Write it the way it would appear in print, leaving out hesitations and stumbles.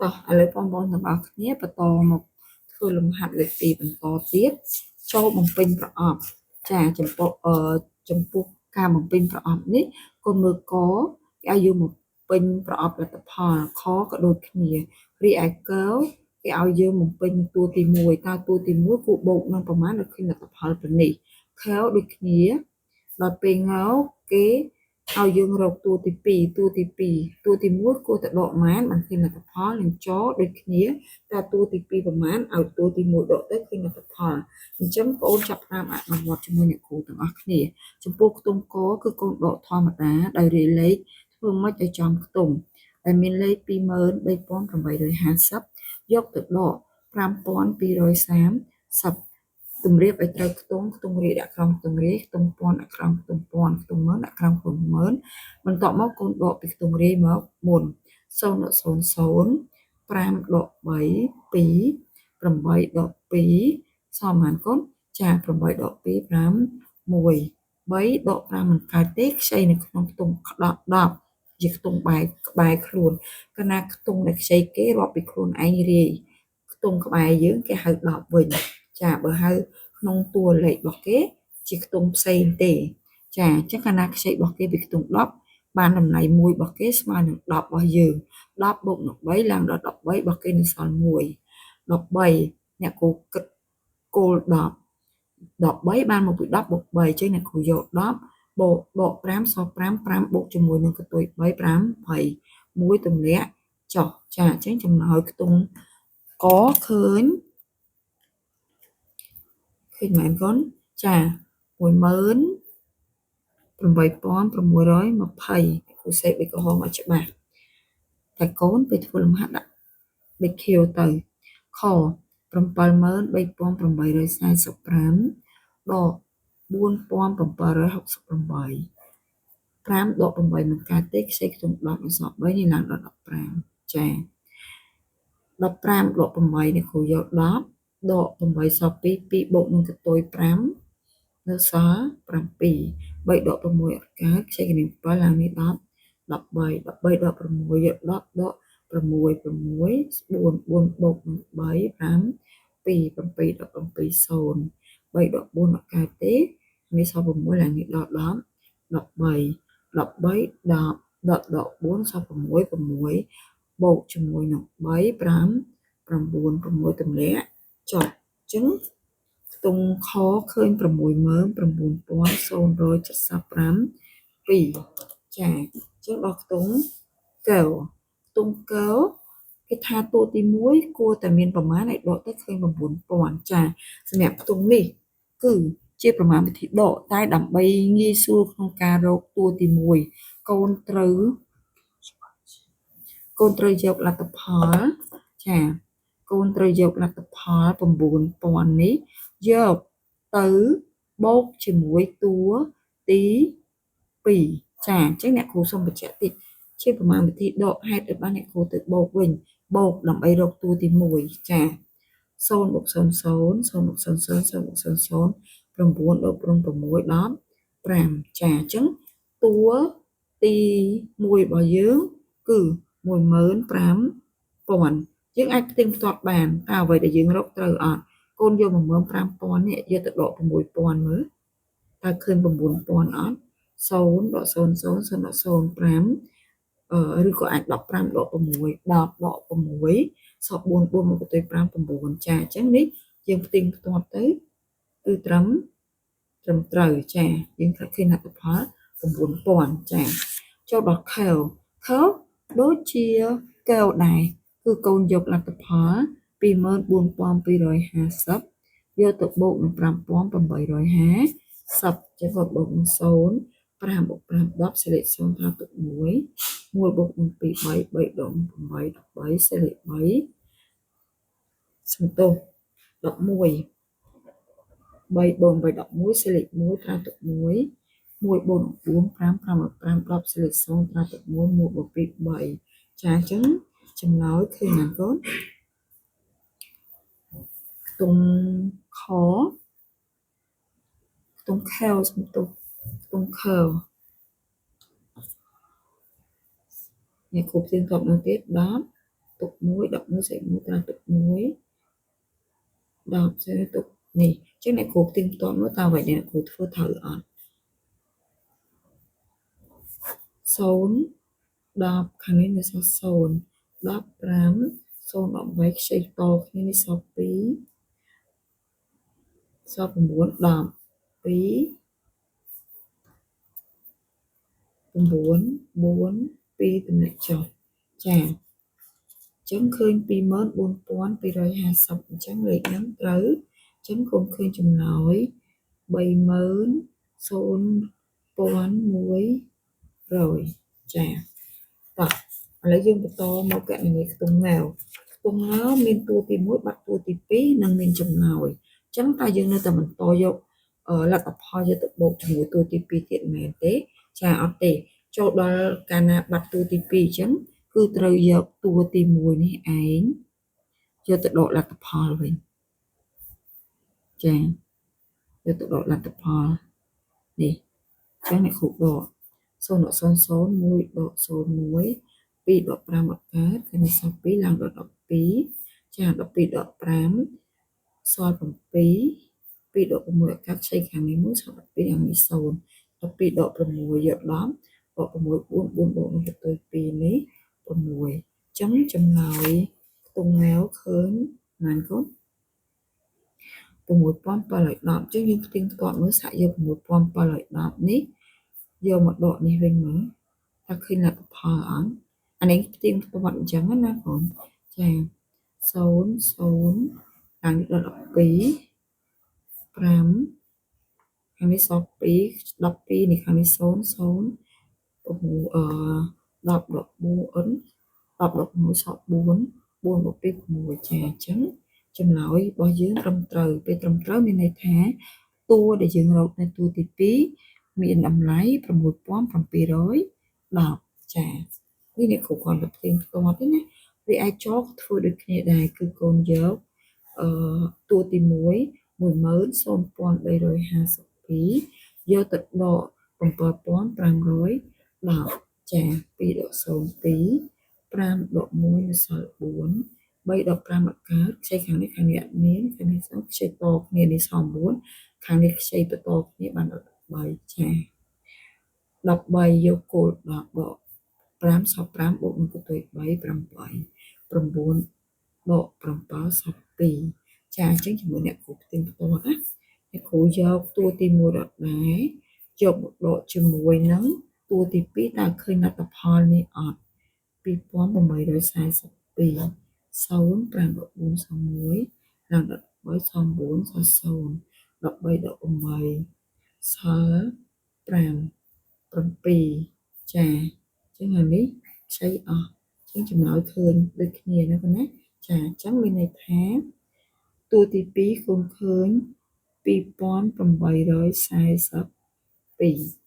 តោះឥឡូវបងប្អូនទាំងអស់គ្នាបន្តមកធ្វើលំហាត់លេខ2បន្តទៀតចូលបំពេញប្រអប់ចាចំពោះការបំពេញប្រអប់នេះកូនមើលកគេឲ្យយើងបំពេញប្រអប់លទ្ធផលខក៏ដូចគ្នារីឯកគេឲ្យយើងបំពេញតួទី1តើតួទី1គួរបូកនឹងប្រមាណឲ្យឃើញលទ្ធផលប៉ុណ្នេះខដូចគ្នាដល់ពេលងគេឲ្យយើងរកតួទី2តួទី2តួទី1គួរតែដកម៉ានបានឃើញលទ្ធផលនឹងចដូចគ្នាតែតួទី2ប្រមាណឲ្យតួទី1ដកទៅឃើញលទ្ធផលអញ្ចឹងបងអូនចាប់ផ្ដើមអនុវត្តជាមួយអ្នកគ្រូទាំងអស់គ្នាចំពោះខ្ទង់កគឺកូនដកធម្មតាដោយរាយលេខធ្វើម៉េចឲ្យចំខ្ទង់ដែលមានលេខ23850យកទៅដក5230ទម្រាបឲ្យត្រូវខ្ទង់ខ្ទង់រាយដាក់ក្រោមខ្ទង់រាយខ្ទង់ពាន់ដាក់ក្រោមខ្ទង់ពាន់ខ្ទង់ម៉ឺនដាក់ក្រោមខ្ទង់ម៉ឺនបន្ទាប់មកកូនដកពីខ្ទង់រាយមកមុន0ដក0 0 5ដក3 2 8ដក2សមប៉ុន្មានកូនចា8ដក2 5 1 3ដក5មិនកើតទេខ្ចីនៅក្នុងខ្ទង់10ជាខ្ទង់បែរក្បែរខ្លួនកាលណាខ្ទង់ដែលខ្ចីគេរាប់ពីខ្លួនឯងរាយខ្ទង់ក្បែរយើងគេហៅ10វិញចាបើហៅក្នុងតួលេខរបស់គេជាខ្ទង់ផ្សេងទេចាអញ្ចឹងកាលណាខ្ចីរបស់គេពីខ្ទង់10បានតម្លៃ1របស់គេស្មើនឹង10របស់យើង10បូកនឹង3ឡើងដល់13របស់គេនៅសល់1 13អ្នកគ្រូគិតគោល10 13បានមកពី10បូក3អញ្ចឹងអ្នកគ្រូយក10បូកដក5សល់5 5បូកជាមួយនឹងកន្ទុយ3 5 8 1ទម្លាក់ចុះចាអញ្ចឹងចំណោយខ្ទង់កឃើញឃើញមែនកូនចា18620គ្រូសេប៊ីក្រហមឲ្យច្បាស់តែកូនពេលធ្វើលំហាត់ដាក់ប៊ិចខៀវទៅខ73845ដក4768 5ដក8មិនកើតទេខ្ចីខ្ទង់10អក្សរ3នេះឡើងដល់15ចា15ដក8នេះគ្រូយក10ដក8សល់2 2បូកនឹងកន្ទុយ5នៅសល់7 3ដក6អត់កើតខ្ចីកនេះ7ឡើងនេះ10 13 13ដក6យក10ដក6 6 4 4បូកនឹង3 5 2 7ដក7 0 3ដក4អត់កើតទេនេះសល់6ឡើងនេះដល់10 13 13 10 10ដក4សល់6 6បូកជាមួយនឹង3 5 9 6ទម្លាក់ចុះអញ្ចឹងខ្ទង់ខឃើញ69075 2ចាអញ្ចឹងដល់ខ្ទង់កែវខ្ទង់កែវគេថាតួទី1គួរតែមានប្រមាណឲ្យដកទៅឃើញ9000ចាសម្រាប់ខ្ទង់នេះគឺជាប្រមាណវិធីដកតែដើម្បីងាយស្រួលក្នុងការរកតួទី1កូនត្រូវយកលទ្ធផលចាកូនត្រូវយកលទ្ធផល9000នេះយកទៅបូកជាមួយតួទី2ចាអញ្ចឹងអ្នកគ្រូសូមបញ្ជាក់តិចជាប្រមាណវិធីដកហេតុឲ្យបានអ្នកគ្រូទៅបូកវិញបូកដើម្បីរកតួទី1ចា0បូក0 0 0បូក0 0 0បូក0 0 9ដក6 15ចាអញ្ចឹងតួទី1របស់យើងគឺ15000យើងអាចផ្ទៀងផ្ទាត់បានតើអ្វីដែលយើងរកត្រូវអត់កូនយក15000នេះយកទៅដក6000មើលតើឃើញ9000អត់0ដក0 0 0ដក0 5ឬក៏អាច15ដក6 10ដក6សល់4 4មកទៅ5 9ចាអញ្ចឹងនេះយើងផ្ទៀងផ្ទាត់ទៅគឺត្រឹមត្រូវចាយើងឃើញលទ្ធផល9000ចាចូលដល់ខែវខែវដូចជាកែវដែរគឺកូនយកលទ្ធផល24250យកទៅបូកនឹង5850ចឹងគាត់បូកនឹង0 5បូក5 10សេលេខ0 5ទុក1 1បូកនឹង2 3 3ដង8 13សេលេខ3សំទោស11 3បូក8 11សេលេខ1 5ទុក1 1បូកនឹង4 5 5 5 10សេលេខ0 5ទុក1 1បូក2 3ចាអញ្ចឹងចម្លើយឃើញណាកូនខ្ទង់ខខ្ទង់ខែវសំទោសខ្ទង់ខែវអ្នកគ្រូផ្ទៀងផ្ទាត់មកទៀត10 ទុក1 11សេ1ត្រាទុក1 10សេទុកនេះអញ្ចឹងអ្នកគ្រូផ្ទៀងផ្ទាត់មើលតើអ្វីដែលអ្នកគ្រូធ្វើត្រូវអត់0 10ខាងនេះនៅសល់0 15 0 18ខ្ចីតគ្នានេះសល់2សល់9 10 2 9 4 2តម្លាក់ចុះចាអញ្ចឹងឃើញ24250អញ្ចឹងលេខហ្នឹងត្រូវអញ្ចឹងកូនឃើញចម្លើយ30100ចាតោះឥឡូវយើងបន្តមកកណនីខ្ទង់ង៉ាវខ្ទង់ង៉ាវមានតួទី1បាត់តួទី2និងមានចម្លើយអញ្ចឹងតើយើងនៅតែបន្តយកលទ្ធផលយកទៅបូកជាមួយតួទី2ទៀតមែនទេចាអត់ទេចូលដល់កាលណាបាត់តួទី2អញ្ចឹងគឺត្រូវយកតួទី1នេះឯងយកទៅដកលទ្ធផលវិញចាយកទៅដកលទ្ធផលនេះអញ្ចឹងអ្នកគ្រូដក0 0 0 1ដក0 1 2ដក5អត់កើតគឺនេះសល់2ឡើងដល់12ចា12ដក5សល់7 2ដក6អត់កើតខ្ចីខាងនេះ1សល់12ខាងនេះ0 12ដក6យក10ដក6 4 4បូកនឹងបន្ទុយ2នេះ6អញ្ចឹងចម្លើយខ្ទង់ង៉ាវឃើញប៉ុន្មានកូន6710អញ្ចឹងយើងផ្ទៀងផ្ទាត់មើលសាក់យក6710នេះយកមកដកនេះវិញមើលតើឃើញលទ្ធផលអត់អានេះផ្ទៀងផ្ទាត់អញ្ចឹងណាបងចា0 0ឡើងដល់12 5ខាងនេះសល់2 12នេះខាងនេះ0 0 6អឺ10ដក4 10ដក6សល់4 4បូក2 6ចាអញ្ចឹងចម្លើយរបស់យើងត្រឹមត្រូវពេលត្រឹមត្រូវមានន័យថាតួដែលយើងរកនៅតួទី2មានតម្លៃ6710ចានេះអ្នកគ្រូគាត់ទៅផ្ទៀងផ្ទាត់ទេណាវាអាចចក៏ធ្វើដូចគ្នាដែរគឺកូនយកអឺតួទី1 10352យកទៅដក7510ចា2ដក02 5ដក1នៅសល់4 3ដក5អត់កើតខ្ចីខាងនេះខាងនេះអត់មានខាងនេះសល់ខ្ចីតគ្នានេះសល់9ខាងនេះខ្ចីបន្តគ្នាបានដល់13ចា13យកគោល10ដក5សល់5បូកនឹងកន្ទុយ3 8 9ដក7សល់2ចាអញ្ចឹងជាមួយអ្នកគ្រូផ្ទៀងផ្ទាត់ណាអ្នកគ្រូយកតួទី1ដដែលយកមកដកជាមួយនឹងតួទី2តើឃើញលទ្ធផលនេះអត់2842 0 5ដក4សល់1ឡើងដល់3សល់9សល់0 13ដក8សល់5 7ចាអញ្ចឹងអានេះខ្ចីអស់អញ្ចឹងចម្លើយឃើញដូចគ្នាណាបងណាចាអញ្ចឹងមានន័យថាតួទី2កូនឃើញ2842